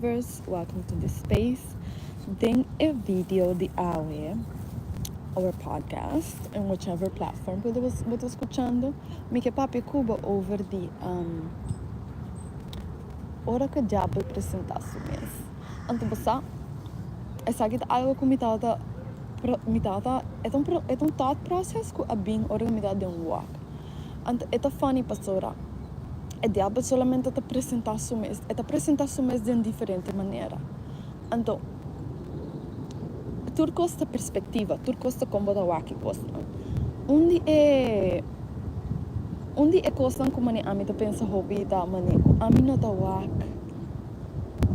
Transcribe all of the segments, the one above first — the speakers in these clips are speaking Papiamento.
Lovers, welcome to this space. Den e video di awe, our podcast, in whichever platform ku bo ta skuchando, mi ke papia ku bo over di um, ora ku diabel presentá su mes. Anto bo sa, esaki ta algo ku mi tabata, mi tabata, e ta un, e ta un thought process ku a bin ora ku mi tabata den un walk. Anto e ta funny pasobra e diabel solamente ta presentá su mes, e ta presentá su mes den diferente manera. Anto tur kos ta perspektiva, tur kos ta kon bo ta wak e kosnan. Un di e un di e kosnan ku manera ami ta pensa hopi ta manera ku ami no ta wak,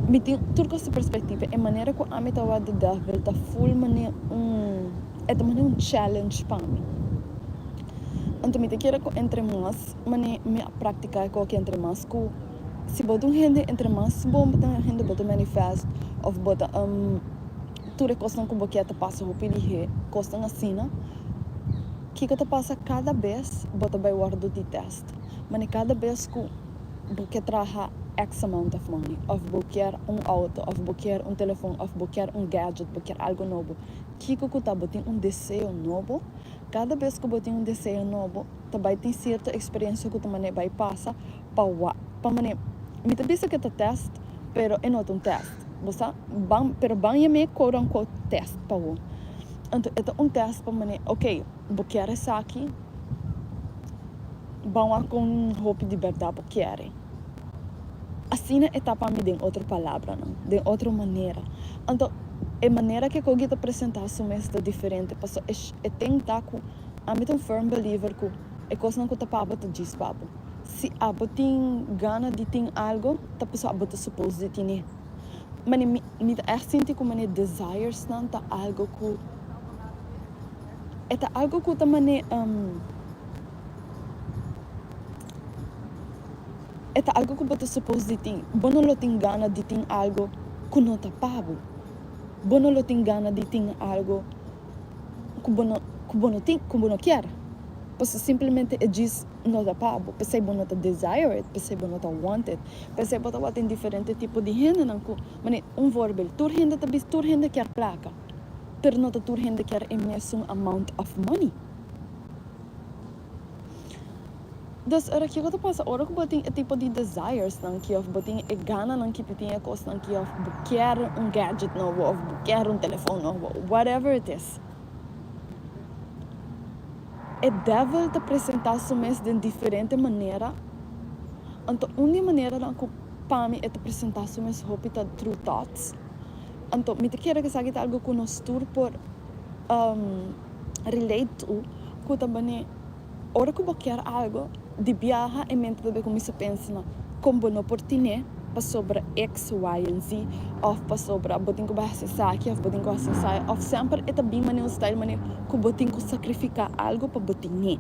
mi tin tur kos ta perspektiva, e manera ku ami ta wak de dèvel ta ful manera un e ta manera un challenge pa mi. Anto mi ta kere ku entre mas mane mi a praktiká e koki entre mas ku si bo ta un hende entre mas bo ta un hende bo ta manifest òf bo ta tur e kosnan ku bo kier ta pasa hopi lihé kosnan asina kiko ta pasa kada bes bo ta bai wòrdu di tèst mane kada bes ku bo ke traha x amount of money òf bo kier un outo òf bo kier un telefòn òf bo kier un gadget bo kier algu nobo kiko ku ta bo tin un deseo nobo. Kada bes ku bo tin un deseo nobo, ta bai tin sierto eksperensia ku ta manera bai pasa pa wak, pa manera, mi ta bisa ku e ta tèst, pero e no ta un tèst. Bo sa? Ban, pero ban yam'é quote unquote tèst pa bo. Anto e ta un tèst pa manera, ok, bo kier esaki, ban wak kon hopi di bèrdat bo kier e. Asina e ta pa mi den otro palabranan, den otro manera. Anto, e manera ku e kogi ta presentá su mes ta diferente, pasobra e e ten ta ku ami ta un firm believer ku e kosnan ku ta pa bo ta djis pa bo. Si abo tin gana di tin algo, ta pasobra abo ta suppose di tine. Mane mi mi ta ègt sinti ku mane desiresnan ta algo ku e ta algo ku ta mane. E ta algo ku bo ta supos di tin. Bo no lo tin gana di tin algo ku no ta pa bo. Bo no lo tin gana di tin algo ku bo no ku bo no tin, ku bo no kier. Pasobra simplemente e djis no ta pa bo. P'esei bo no ta desire it, p'esei bo no ta want it. P'esei bo ta wak tin diferente tipo di hendenan ku, manera un voorbeeld, tur hende ta bisa tur hende kier plaka, pero no ta tur hende kier e mesun amount of money. Dus ora kiko ta pasa ora ku bo tin e tipo di desiresnan ki òf bo tin e gananan ki di tin e kosnan ki òf bo kier un gadget nobo òf bo kier un telefon nobo whatever it is e dèvel ta presentá su mes den diferente manera anto un di e maneranan ku pa mi e ta presentá su mes hopi ta through thoughts anto mi ta kere ku esaki ta algu ku nos tur por relate to ku ta bini ora ku bo kier algo di biaha e mente ta bay kuminsa pensa na kon bo no por tine pasobra x, y en z of pasobra bo tin ku bay hasi esaki of bo tin ku hasi esaya of semper e ta bin manera un style manera ku bo tin ku sakrifika algo pa bo tine.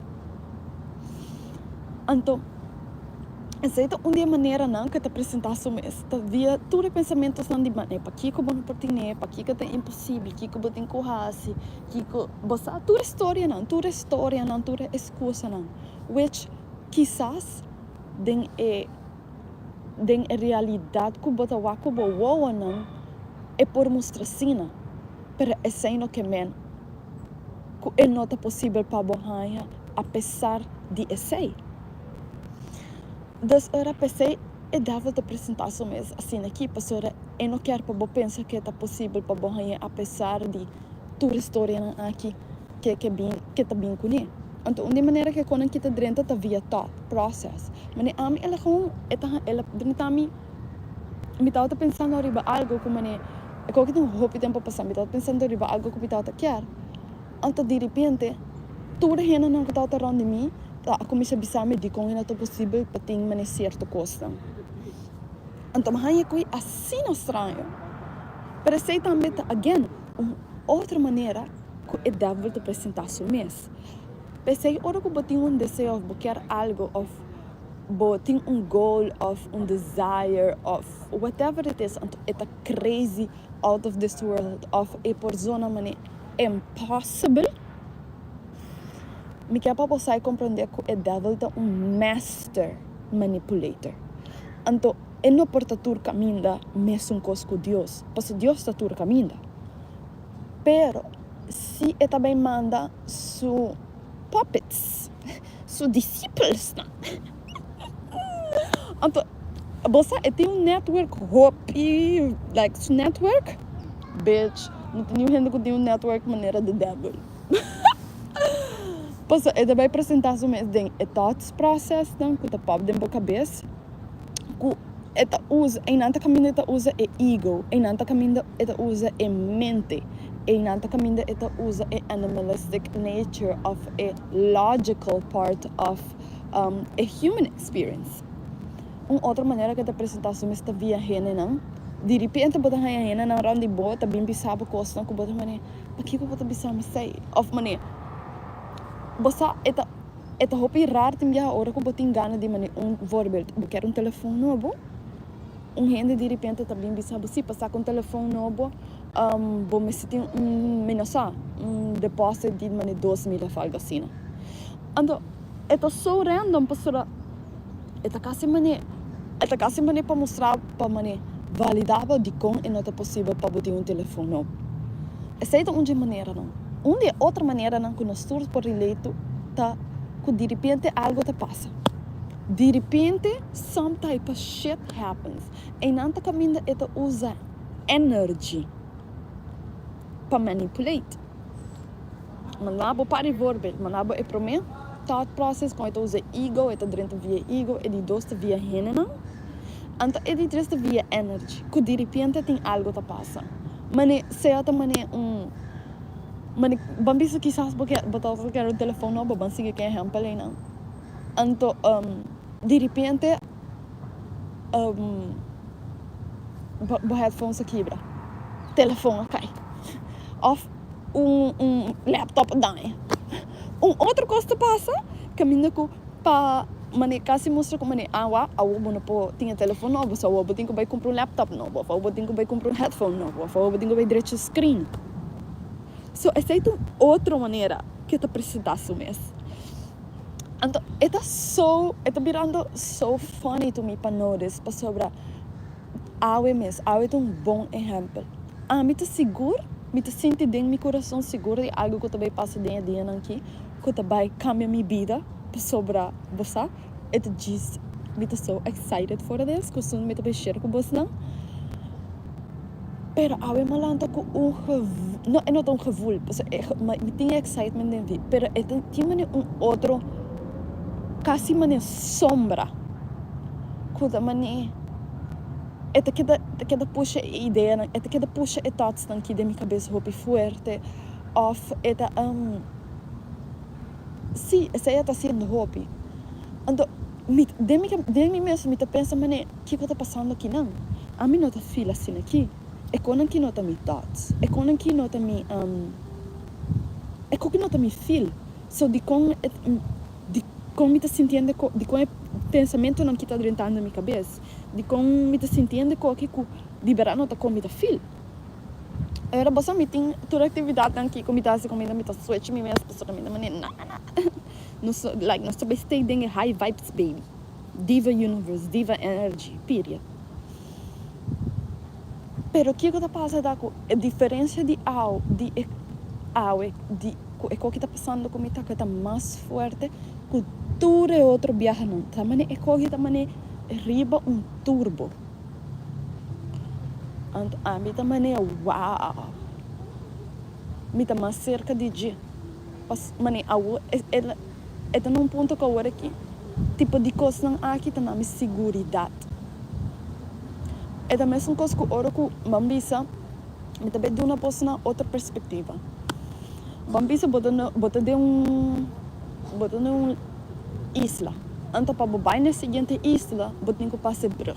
Anto esei ta un di e maneranan ku e ta presenta su mes ta via tur e pensamentonan di manera pakiko bo no por tine, pakiko ta imposibel, kiko bo tin ku hasi. Kiko bo sa? Tur e storianan, tur e storianan, tur e eskusanan, which kisas den e den e realidat ku bo ta wak ku bo wowonan e por mustra asina, pero esei no ke men ku e no ta posibel pa bo haña apesar di esei. Dus ora p'esei e dèvel ta presentá su mes asina aki, pasobra e no kier pa bo pensa ku e ta posibel pa bo haña apesar di tur e storianan aki ke ke bin ke ta bin kuné. Anto un di e manera ke konan kita drenta ta via thought process. Mane ami el a gewoon e ta el a drenta mi mi tabata pensando riba algo ku mane e koki tin hopi tempo pasá mi tabata pensando riba algo ku mi tabata kier. Anto diripiente tur e hendenan ku tabata rònt di mi ta a kuminsá bisa mi dikon e no ta posibel pa tin mane sierto kosnan. Anto mi haña ku e asina straño. Pero esei tambe ta again un otro manera ku e dèvel ta presentá su mes. P'esei ora ku bo tin un deseo òf bo kier algu òf bo tin un goal òf un desire òf whatever it is anto e ta crazy out of this world òf e por zona manera impossible, mi kier pa bo sa i komprondé ku e dèvel ta un master manipulator. Anto. E no por ta tur kaminda mesun kos ku Dios, pasobra Dios ta tur kaminda. Pero si e ta bai manda su puppets, su disipelsnan. Anto bo sa e tin un network hopi, like su network, bitch, no tin niun hende ku tin un network manera the devil. Pasobra e ta bai presenta su mes den e thoughts processnan ku ta pop den bo kabes. Ku e ta usa, einan ta kaminda e ta usa e ego, einan ta kaminda e ta usa e mente, einan ta kaminda e ta usa e animalistic nature of e logical part of e human experience. Un otro manera ku e ta presenta su mes ta via hendenan. Di repente bo ta haña hendenan rònt di bo ta bin bisa bo kosnan ku bo ta manera, pakiko bo ta bisa mi esei? Òf manera, bo sa e ta. E ta hopi rar tin biaha ora ku bo tin gana di mane un voorbeeld, bo kier un telefon nobo, un hende di repente ta bin bisa bo si pa saka un telefon nobo bo mester tin un mi no sa un deposit di mane 2000 of algo asina. Anto e ta so random pasobra e ta kasi mane e ta kasi mane pa mustra pa mane valida bo dikon e no ta posibel pa bo tin un telefon nobo. Esei ta un dje maneranan. Un di e otro maneranan ku nos tur por relate to ta ku diripiente algo ta pasa. Diripiente some type of shit happens. Einan ta kaminda e ta usa energy pa manipulate. Manda bo par di voorbeeld. Manda bo e prome thought process kon e ta usa ego, e ta drenta via ego, e di dos ta via hendenan, anto e di tres ta via energy, ku diripiente tin algo ta pasa. Mane sea ta mane un mane ban bisa kisas bo ke bo ta kere un telefon nobo, ban sigui ku e ehempel einan. Anto diripiente bo headphones a kibra, telefon a kai of un un laptop a daña. Un otro kos ta pasa kaminda ku pa mane kasi mustra ku mane awa awor bo no por tin e telefon nobo so awor bo tin ku bai kumpra un laptop nobo of awor bo tin ku bai kumpra un headphone nobo of awor bo tin ku bai drecha screen. So esei ta un otro manera ku e ta presenta su mes. Anto e ta so e ta birando so funny to mi pa notice pasobra Awe mes, awe ta un bon ehèmpel. Ami ta sigur, mi ta sinti den mi kurason sigur di algu ku ta bai pasa den e dianan aki, ku ta bai kambia mi bida, pasobra bo sa, e ta djis, mi ta so excited for this, ku soon mi ta bai share ku bosnan. Pero awe mi a lanta ku un gevoel, no e no ta un gevoel, pasobra mi tin e excitement den mi, pero e ta tin manera un otro, kasi manera sombra, ku ta manera e ta keda ta keda pusha e ideanan, e ta keda pusha e thoughtsnan ki den mi kabes hopi fuerte, òf e ta si esei a ta hasiendo hopi. Anto mi den mi den mi mes mi ta pensa manera kiko ta pasando akinan? Ami no ta feel asina aki, e konan ki no ta mi thoughts, e konan ki no ta mi e koki no ta mi feel, so dikon e dikon mi ta sintiendo e dikon e pensamentonan ki ta drentando mi kabes, dikon mi ta sintiendo e koki ku di berdad no ta kon mi ta feel. Ora boso mi tin tur actividadnan ki ku mi ta hasi ku mi ta switch mi mes pasobra mi ta manera na na nos like nos ta bay stay den e high vibes baby diva universe diva energy period. Pero kiko ta pasa ta ku e diferencia di aw di e awe di ku e koki ta pasando ku mi ta ku e ta mas fuerte ku tur e otro biahanan ta manera e koki ta manera riba un turbo. Anto ami ta manera wow, mi ta mas serka di dje. Pas manera awor e ta na un punto ku awor aki tipo di kosnan aki ta na mi siguridat. E ta mesun kos ku ora ku ban bisa mi ta bai duna bos na otro perspektiva. Ban bisa bo ta bo ta den un bo ta den un isla. Anto pa bo bai na e siguiente isla bo tin ku pasa e brug.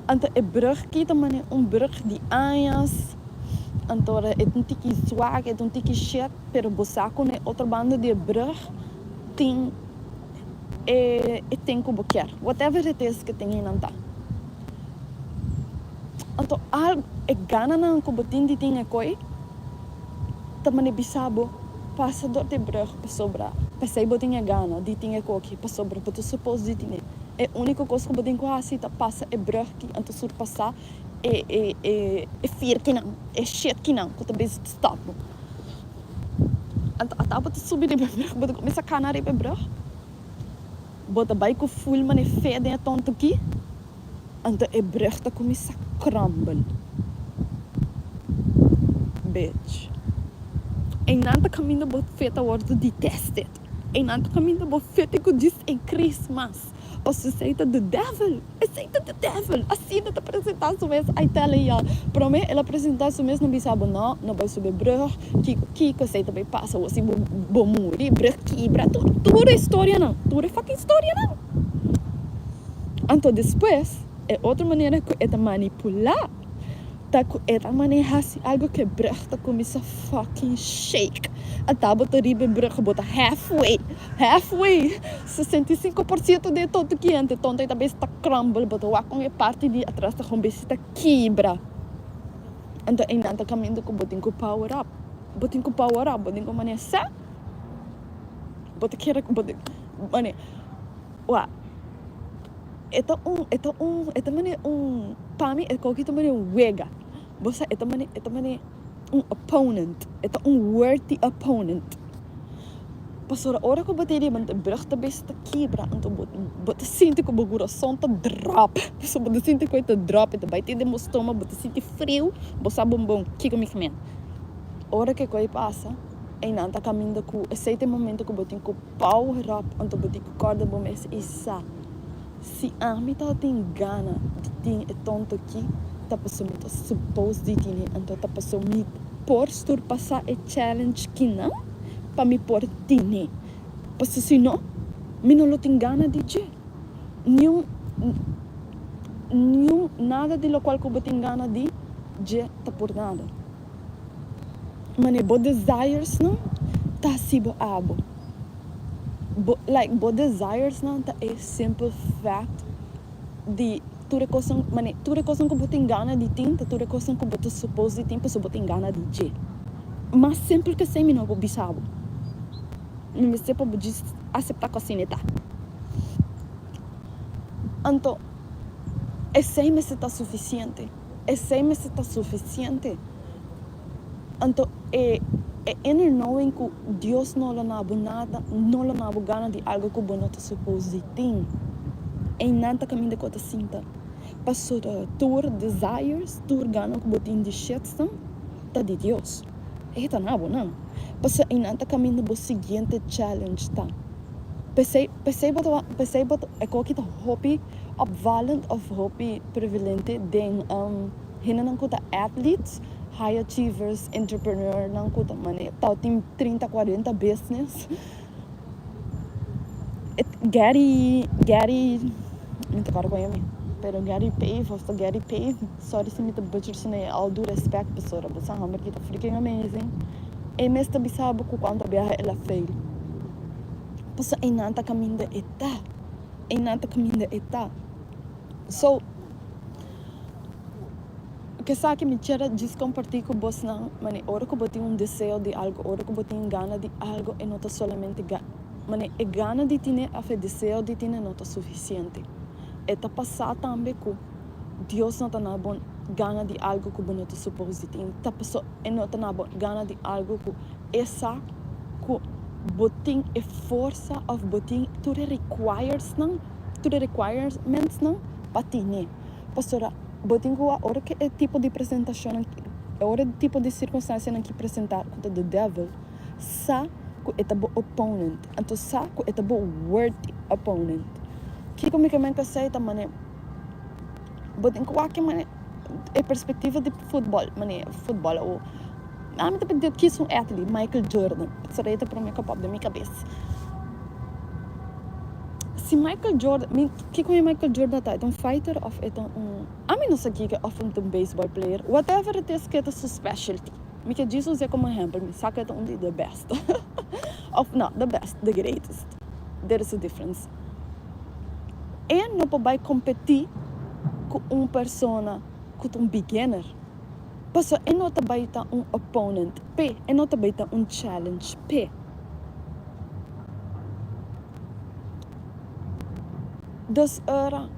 Anto e brug ki ta mane un brug di añas, anto e ta un tiki zwak, e ta un tiki shit, pero bo sa ku na e otro banda di e brug tin e e tin ku bo kier, whatever it is ku tin einan ta. Anto al e gananan ku bo tin di tin e koi ta mane bisa bo pasa dor di e brug pasobra p'esei bo tin e gana di tin e koki pasobra bo ta suppose di tin e. E úniko kos ku bo tin ku hasi ta pasa e brùg ki anto surpasá e e e e firkinan, e shitkinan ku ta bezig ta stòp bo. Anto ata bo ta subi riba e brùg, bo ta kuminsá kana riba e brùg, bo ta bai ku ful manera fe den e tonto ki, anto e brùg ta kuminsá crumble. Bitch. Einan ta kaminda bo fe ta wòrdu detested. Einan ta kaminda bo fe tin ku djis increase mas. Pasobra esei ta the devil. Esei ta the devil. Asina ta presentá su mes. I telling y'all. Promé el a presentá su mes, no bisa bo no, no bai subi e brug, kiko kiko, esei ta bai pasa bo si bo bo muri, brug kibra, tur tur e storianan, tur e fucking storianan. Anto despues e otro manera ku e ta manipulá ta ku e ta manera hasi algu ku e brug ta kuminsá fucking shake. Ata bo ta riba e brug, bo ta halfway, halfway, 65% di e tonto kiente, tonto e ta bes ta crumble, bo ta wak kon e parti di atras ta kon bes ta kibra. Anto einan ta kaminda ku bo tin ku power up, bo tin ku power up, bo tin ku manera sa, bo ta kere bo tin manera wak. E ta un, e ta un, e ta manera un, pa mi e koki ta manera un wega. Bo sa e ta manera, e ta manera un opponent, e ta un worthy opponent. Pasobra ora ku bo ta riba e brug ta bisa ta kibra, anto bo bo ta sinti ku bo kurason ta drop. Pasobra bo ta sinti ku e ta drop, e ta bai te den bo stoma, bo ta sinti friu, bo sa bon bon kiko mi ke men. Ora ku e koi pasa, einan ta kaminda ku esei ta e momento ku bo tin ku power up, anto bo tin ku kòrda bo mes i sa. Si ami tabatin gana di tin e tonto aki, ta pasobra mi ta suppose di tine, anto ta pasobra mi por surpasá e challenge kinan pa mi por tine. Pasobra si no, mi no lo tin gana di dje. Niun, niun nada di lokual ku bo tin gana di dje ta por nada. Manera bo desiresnan ta hasi bo abo. Bo like bo desiresnan ta e simple fact di tur e kosnan manera tur e kosnan ku bo tin gana di tin ta tur e kosnan ku bo ta suppose di tin pasobra bo tin gana di dje. Mas simple ke esei mi no por bisa bo. Mi mester pa bo djis aseptá ku asina e ta. Anto esei mester ta sufisiente. Esei mester ta sufisiente. Anto e e inner knowing ku Dios no lo na bo nada, no lo na bo gana di algo ku bo no ta suppose di tin. Einan ta kaminda ku bo ta sinta. Pasobra tur desires, tur gana ku bo tin di shitsnan ta di Dios. E ta na bo nan. Pasobra einan ta kaminda bo siguiente challenge ta. P'esei, p'esei bo ta, p'esei bo ta, e koki ta hopi opvallend of hopi prevalente den hendenan ku ta athletes, high achievers, entrepreneurnan ku ta mane ta tin trinta kuarenta business. Gary, Gary, mi ta kòrda kon yama pero Gary Pave of ta Gary Pave, sorry si mi ta butcher su name, all due respect pasobra bo sa hòmber ki ta freaking amazing, e mes ta bisa bo ku kuantu biaha el a fail. Pasobra einan ta kaminda e ta. Einan ta kaminda e ta. So, kesaki mi kier a djis kompartí ku bosnan, mane ora ku bo tin un deseo di algu, ora ku bo tin gana di algu, e no ta solamente ga, mane e gana di tine òf e deseo di tine no ta sufisiente. E ta pasá tambe ku Dios no ta na bo gana di algu ku bo no ta supos di tin. Ta paso e no ta na bo gana di algu ku e sa ku bo tin e forsa òf bo tin tur e requiresnan, tur e requirementsnan pa tine. Pasobra bo tin ku wak ora ku e tipo di presentashonnan, ora e tipo di sirkunstansianan ki presentá ku ta the devil, sa ku e ta bo opponent, anto sa ku e ta bo worthy opponent. Kiko mi ke men ku esei ta manera bo tin ku wak e manera e perspektiva di futbòl, manera futbòl o. Ami ta pidi kis un athlete, Michael Jordan. Pasobra e ta prome ku a pop den mi kabes. Si Michael Jordan, mi kiko e Michael Jordan ta? E ta un fighter of e ta un, ami no sa kiko, of e ta un baseball player. Whatever it is ku e ta su specialty. Mi ke djis us'e komo ehempel, mi sa ku e ta un di the best. Of no, the best, the greatest. There is a difference. E no por bai kompetí ku un persona ku ta un beginner. Pasobra e no ta bai ta un opponent p'e, e no ta bai ta un challenge p'e. Dus ora,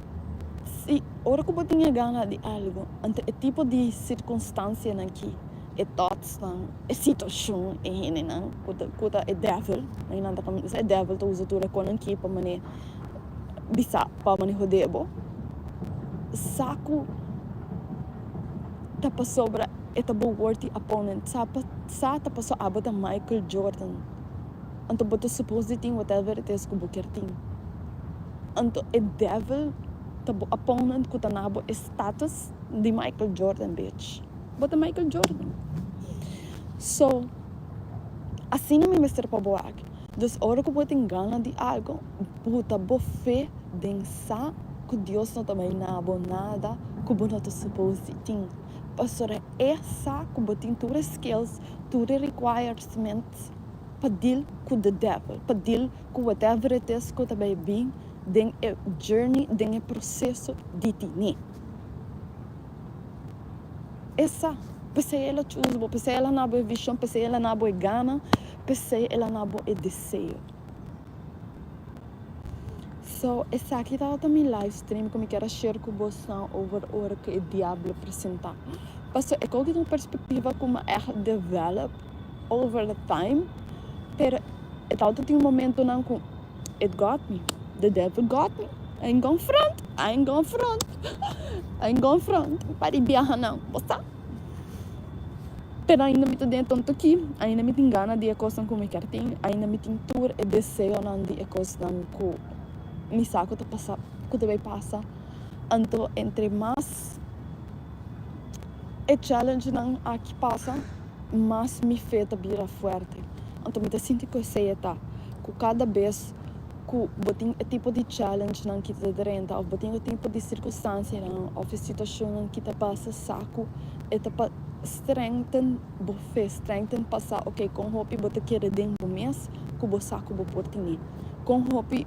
si ora ku bo tin e gana di algu, anto e tipo di sirkunstansianan ki, e thoughts-nan, e situashon, e hendenan ku ta ku ta e dèvel, nan ta sa e dèvel ta usa tur e konan ki pa mane bisa pa mane hode bo, sa ku ta pasobra e ta bo worthy opponent, sa pa sa ta paso abo ta Michael Jordan. Anto bo ta suppose di tin whatever it is ku bo kier tin. Anto e devil ta bo opponent ku ta na bo e status di Michael Jordan bitch. Bo ta Michael Jordan. So, asina mi mester pa bo aki. Dus ora ku bo tin gana di algo, buta bo fe den sa ku Dios no ta bai na bo nada ku bo no ta suppose di tin. Pasobra e sa ku bo tin tur e skills, tur e requirements. pa deal ku the devil, pa deal ku whatever it is ku ta bai bin den e journey, den e proseso di tine. E sa, p'esei el a choose bo, p'esei el a na bo e vision, p'esei el a na bo e gana, p'esei el a na bo e deseo. So, esaki tabata mi live stream ku mi kier a share ku bosnan over ora ku e diablo presenta. Pasobra e koki ta un perspectiva ku mi a ègt develop over the time, pero e tabata tin momentonan ku it got me, the devil got me, I ain't gonna front, I ain't gonna front, I ain't gonna front, pa di biaha nan, bo sa. Pero ainda mi ta den e tonto aki, ainda mi tin gana di e kosnan ku mi kier tin, ainda mi tin tur e deseonan di e kosnan ku mi sa ku ta pasa, ku ta bay pasa. Anto entre mas e challengenan aki pasa, mas mi fe ta bira fuerte. Anto mi ta sinti ku esei e ta, ku kada bes ku bo tin e tipo di challengenan ki ta drenta òf bo tin e tipo di sirkunstansianan òf e situashonnan ki ta pasa sa ku e ta pa strengthen bo fe, strengthen pa sa ok kon hopi bo ta kere den bo mes ku bo sa ku bo por tene. Kon hopi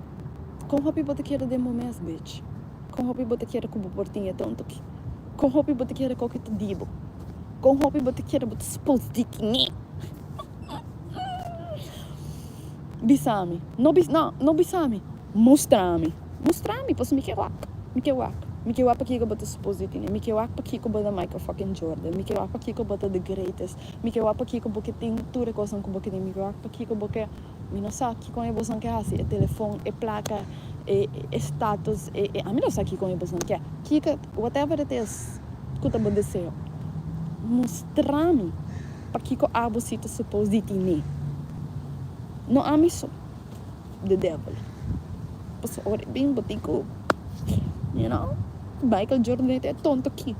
kon hopi bo ta kere den bo mes bitch? Kon hopi bo ta kere ku bo por tin e tonto ki? Kon hopi bo ta kere ku ta di bo? Kon hopi bo ta kere bo ta supos di tene? Bisa mi. No bis, no, no bisa mi. Mustra mi. Mustra mi, pasobra mi ke wak. Mi ke wak. Mi ke wak pakiko bo ta supos di tene. Mi ke wak pakiko bo ta Michael fucking Jordan. Mi ke wak pakiko bo ta the greatest. Mi ke wak pakiko bo ke tin tur e kosnan ku bo ke tin. Mi ke wak pakiko bo ke, mi no sa kiko e bosnan ke hasi. E telefon, e plaka, e e status, e e, ami no sa kiko e bosnan ke. Kiko, whatever it is ku ta bo deseo. Mustra mi. Pakiko abo si ta suppose di tine? No ami so, the devil. Pasobra ora e bin bo tin ku, you know, Michael Jordan e ta e tonto aki.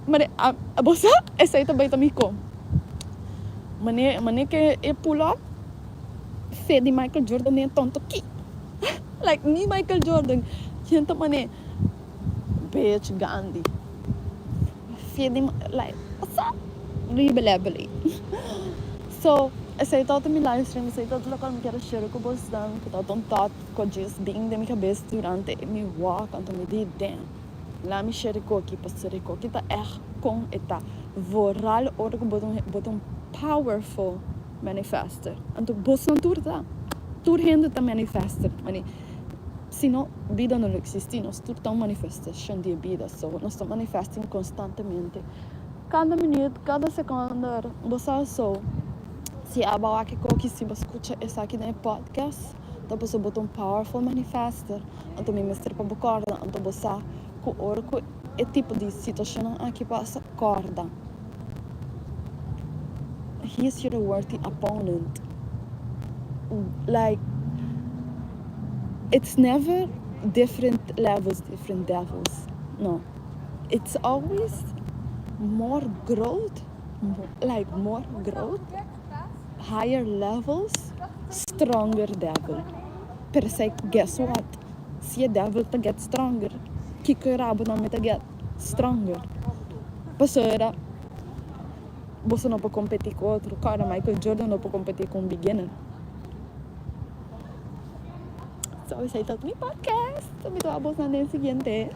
Mane, abo sa esei ta bai ta mi kon. Mane, mane ke e pull up fe di Michael Jordan den e tonto aki. Like ni Michael Jordan, ken ta mane bitch Gandhi. Fe di like what's up riba level ei. So esei tabata mi live stream esei tabata lokual mi kier a share ku bosnan ku tabata un thought ku a djis bin den mi kabes durante mi walk anto mi di damn laat mi share koki pasobra koki ta ègt kon e ta vooral ora ku bo ta un powerful manifester anto bosnan tur ta tur hende ta manifester. Si no, bida no lo existi. Nos tur ta un manifestacion di e bida, so nos ta manifesting constantemente. Cada minuut, cada seconde, bo sa. So, si abo a wak e koki, si bo scucha esaki den e podcast, ta pasobra bo ta un powerful manifester. Anto mi mester pa bo corda, anto bo sa cu ora cu e tipo di situacionnan aki pasa, corda, he is your worthy opponent. Like. It's never different levels, different devils, no, it's always more growth, like more growth, higher levels, stronger devil. Pero esei guess what, si e devil ta get stronger, kiko e rabo tambe ta get stronger, pasobra boso no por competi cu otro, kòrda Michael Jordan no por competi cu un beginner. So esei ta mi podcast. Mi ta wak bosnan den siguiente.